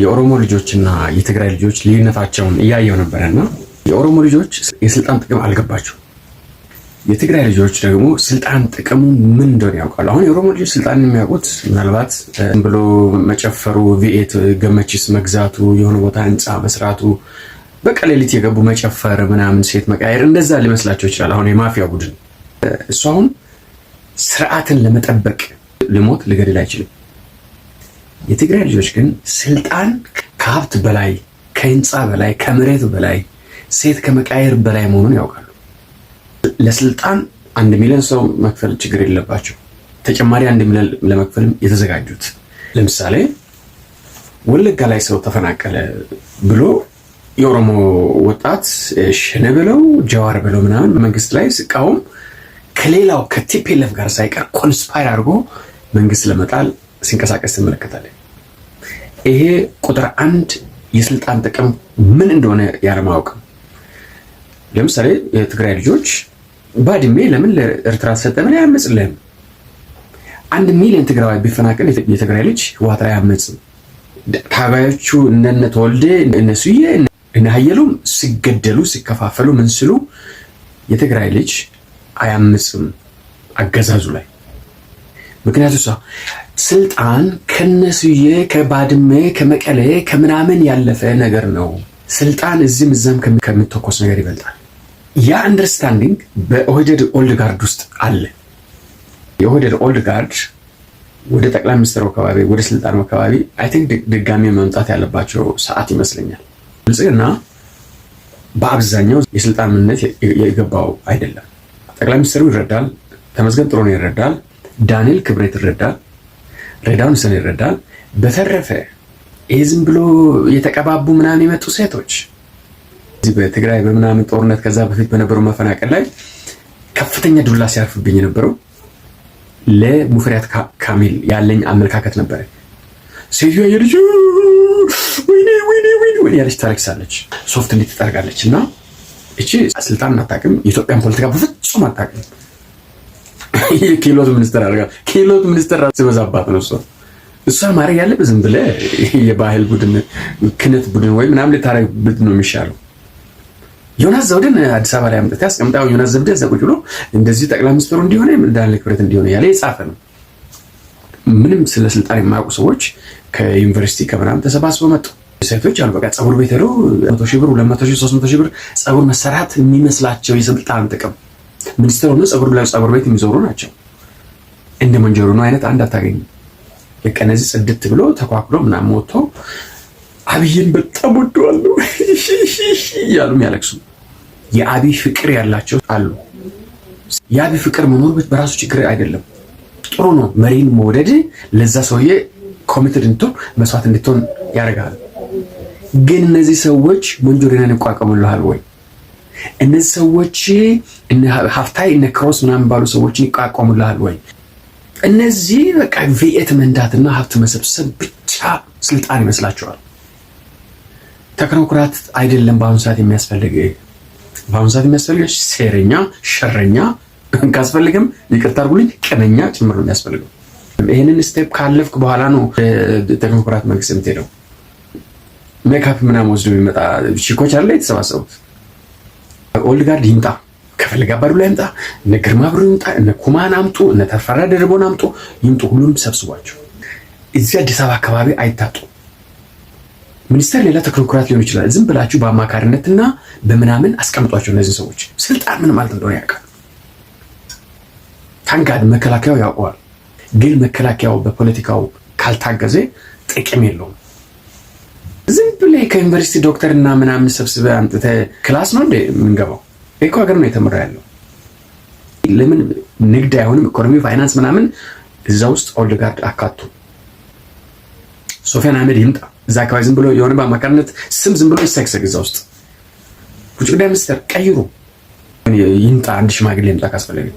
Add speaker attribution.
Speaker 1: የኦሮሞ ልጆችና የትግራይ ልጆች ልዩነታቸውን እያየው ነበረና የኦሮሞ ልጆች የስልጣን ጥቅም አልገባቸው። የትግራይ ልጆች ደግሞ ስልጣን ጥቅሙ ምን እንደሆነ ያውቃሉ። አሁን የኦሮሞ ልጆች ስልጣን የሚያውቁት ምናልባት ብሎ መጨፈሩ፣ V8 ገመቺስ መግዛቱ፣ የሆነ ቦታ ህንፃ መስራቱ፣ በቃ ሌሊት የገቡ መጨፈር ምናምን፣ ሴት መቃየር እንደዛ ሊመስላቸው ይችላል። አሁን የማፊያ ቡድን እሱ አሁን ስርዓትን ለመጠበቅ ልሞት ልገድል አይችልም። የትግራይ ልጆች ግን ስልጣን ከሀብት በላይ፣ ከህንፃ በላይ፣ ከመሬት በላይ፣ ሴት ከመቃየር በላይ መሆኑን ያውቃሉ። ለስልጣን 1 ሚሊዮን ሰው መክፈል ችግር የለባቸው። ተጨማሪ 1 ሚሊዮን ለመክፈልም የተዘጋጁት። ለምሳሌ ወለጋ ላይ ሰው ተፈናቀለ ብሎ የኦሮሞ ወጣት ሸኔ ብለው ጀዋር ብለው ምናምን መንግስት ላይ ሲቃወም ከሌላው ከ TPLF ጋር ሳይቀር conspire አድርጎ መንግስት ለመጣል ሲንቀሳቀስ ትመለከታለን። ይሄ ቁጥር አንድ የስልጣን ጥቅም ምን እንደሆነ ያለማወቅ። ለምሳሌ የትግራይ ልጆች ባድሜ ለምን ለኤርትራ ተሰጠ? ምን አያመጽልህም። 1 ሚሊዮን ትግራዋይ ቢፈናቀል የትግራይ ልጅ ህወሓት ላይ አያመጽም። ታጋዮቹ እነነ ተወልዴ፣ እነ ስዬ፣ እነ ሀየሎም ሲገደሉ ሲከፋፈሉ ምን ስሉ የትግራይ ልጅ አያምጽም አገዛዙ ላይ። ምክንያቱ እሷ ስልጣን ከነስዬ ከባድሜ ከመቀሌ ከምናምን ያለፈ ነገር ነው። ስልጣን እዚህም እዛም ከሚተኮስ ነገር ይበልጣል። ያ understanding በኦህዴድ old guard ውስጥ አለ። የኦህዴድ old guard ወደ ጠቅላይ ሚኒስትሩ አካባቢ፣ ወደ ስልጣኑ አካባቢ I think ድጋሚ መምጣት ያለባቸው ሰዓት ይመስለኛል። ብልጽግና በአብዛኛው የስልጣን ምንነት የገባው አይደለም። ጠቅላይ ሚኒስትሩ ይረዳል፣ ተመስገን ጥሩነህ ይረዳል፣ ዳንኤል ክብረት ይረዳል፣ ሬድዋን ሁሴን ይረዳል። በተረፈ ይህ ዝም ብሎ የተቀባቡ ምናምን የመጡ ሴቶች እዚህ በትግራይ በምናምን ጦርነት ከዛ በፊት በነበረው መፈናቀል ላይ ከፍተኛ ዱላ ሲያርፍብኝ የነበረው ለሙፈሪያት ካሚል ያለኝ አመለካከት ነበረ። ሴትዮዋ የልጅ ወይኔ ወይኔ ወይኔ ወይኔ ያለች ታለቅሳለች፣ ሶፍት እንዴት ትጠርጋለች። እና እቺ ስልጣን አታውቅም፣ የኢትዮጵያን ፖለቲካ በፍጹም አታውቅም። የክህሎት ሚኒስትር አድርጋ ክህሎት ሚኒስትር ሲበዛባት ነው እሷ። እሷ ማድረግ ያለብህ ዝም ብለህ የባህል ቡድን ክነት ቡድን ወይ ምናምን ልታደርግበት ነው የሚሻለው። ዮናስ ዘውዴን አዲስ አበባ ላይ አምጥተህ አስቀምጠው ዮናስ ዘውዴ እዛ ቁጭ ብሎ እንደዚህ ጠቅላይ ሚኒስትሩ እንዲሆነ ዳንኤል ክብረት እንዲሆነ ያለ የጻፈ ነው። ምንም ስለ ስልጣን የማያውቁ ሰዎች ከዩኒቨርሲቲ ከምናምን ተሰባስበው መጡ። ሴቶች አሉ በቃ ፀጉር ቤት ሄደው 100,000 ብር፣ 200,000፣ 300,000 ብር ፀጉር መሰራት የሚመስላቸው የስልጣን ጥቅም ሚኒስትር ሆኖ ፀጉር ላይ ፀጉር ቤት የሚዞሩ ናቸው። እንደ ሞንጆሪኖ አይነት አንድ አታገኝም። በቃ እነዚህ ጽድት ብሎ ተኳኩሎ ምናምን ወጥቶ አብይን በጣም ወደዋለሁ እያሉ የሚያለቅሱ የአብይ ፍቅር ያላቸው አሉ። የአብይ ፍቅር መኖር በራሱ ችግር አይደለም፣ ጥሩ ነው። መሪን መውደድ ለዛ ሰውዬ committed እንድትሆን፣ መስዋዕት እንድትሆን ያደርጋል። ግን እነዚህ ሰዎች ሞንጆሪናን ይቋቋሙልሃል ወይ? እነዚህ ሰዎች እነ ሀፍታይ እነ ክሮስ ምናምን ባሉ ሰዎችን ይቋቋሙልሃል ወይ? እነዚህ በቃ V8 መንዳትና ሀብት መሰብሰብ ብቻ ስልጣን ይመስላቸዋል። Technocrat አይደለም በአሁኑ ሰዓት የሚያስፈልግ። በአሁኑ ሰዓት የሚያስፈልግ ሴረኛ፣ ሸረኛ፣ ካስፈልግም ይቅርታ አድርጉልኝ ቀመኛ ጭምር ነው የሚያስፈልገው። ይህንን step ካለፍክ በኋላ ነው technocrat መንግስት የምትሄደው። ሜካፕ ምናምን ወስዶ የሚመጣ ቺኮች አለ የተሰባሰቡት። Old guard ይምጣ ከፈለገ አባዱላ ይምጣ፣ እነ ግርማ ብሩ ይምጣ፣ እነ ኩማን አምጡ፣ እነ ተፈራ ደርቦን አምጡ፣ ይምጡ። ሁሉም ሰብስቧቸው እዚህ አዲስ አበባ አካባቢ አይታጡ። ሚኒስተር ሌላ technocrat ሊሆን ይችላል። ዝም ብላችሁ በአማካሪነትና በምናምን አስቀምጧቸው። እነዚህ ሰዎች ስልጣን ምን ማለት እንደሆነ ያውቃል። Thank God መከላከያው ያውቀዋል። ግን መከላከያው በፖለቲካው ካልታገዘ ጥቅም የለውም። ዝም ብለህ ከዩኒቨርሲቲ ዶክተር እና ምናምን ሰብስበህ አምጥተህ class ነው እንደ የምንገባው? እኮ ሀገር ነው የተመራ ያለው። ለምን ንግድ አይሆንም? ኢኮኖሚ፣ ፋይናንስ ምናምን እዛ ውስጥ old guard አካቱ። ሶፊያን አህመድ ይምጣ እዛ አካባቢ ዝም ብሎ የሆነ በአማካሪነት ስም ዝም ብሎ ይሰግሰግ እዛ ውስጥ። ውጭ ጉዳይ ሚኒስትር ቀይሩ ይምጣ፣ አንድ ሽማግሌ ይምጣ ካስፈለገ።